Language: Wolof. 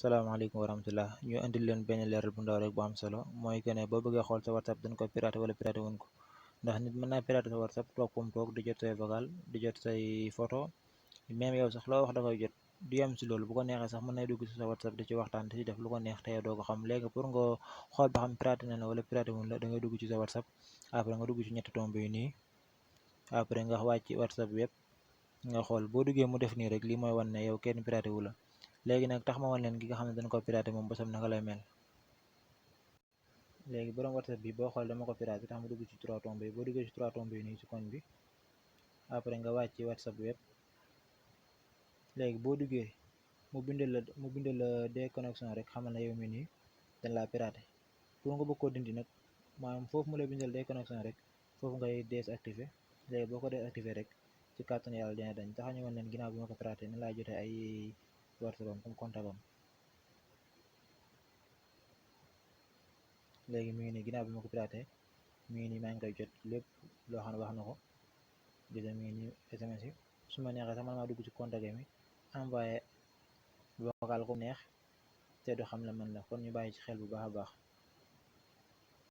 salaamaaleykum wa rahmatullah ñu indil leen benn leeral bu ndaw rek bu am solo mooy que ne boo bëggee xool sa WhatsApp dañ ko piraté wala piraté wuñ ko ndax nit mën naa piraté sa WhatsApp toog fu mu toog di jot say vocal di jot say photo même yow sax loo wax da koy jot du yem si loolu bu ko neexee sax mën nay dugg si sa WhatsApp di ci waxtaan di ci def lu ko neex te yow doo ko xam léegi pour nga xool ba xam piraté na la wala piraté wuñ la da ngay dugg ci sa WhatsApp après nga dugg ci ñetti tomb yi nii après nga wàcc WhatsApp web nga xool boo duggee mu def nii rek lii mooy wan ne yow kenn piraté wu la léegi nag tax ma wan leen ki nga xam ne dañ ko piraté moom bosam naka lay mel. léegi borom WhatsApp bi boo xool dama ko piraté tax ma dugg ci trois tombes yi boo duggee ci trois tombes yi nii ci koñ bi après nga wàcc ci WhatsApp web léegi boo duggee mu bindal la déconnexion rek xamal na yow mi nii dañ laa piraté pour nga bëgg koo dindi nag maanaam foofu mu lay bindal déconnexion rek foofu ngay désactiver léegi boo ko désactiver rek ci kàttanu yàlla dina dañ tax ñu woon leen ginnaaw bi ma ko piraté ni laa jotee ay WhatsApp am comme contact am léegi mi ngi nii ginnaaw bi ma ko piraté mi ngi nii maa ngi koy jot lépp loo xam ne wax na ko gis mi ngi nii SMS yi su ma neexee sax man maa dugg ci contact mi envoyé vocal ko neex te du xam la man la kon ñu bàyyi ci xel bu baax a baax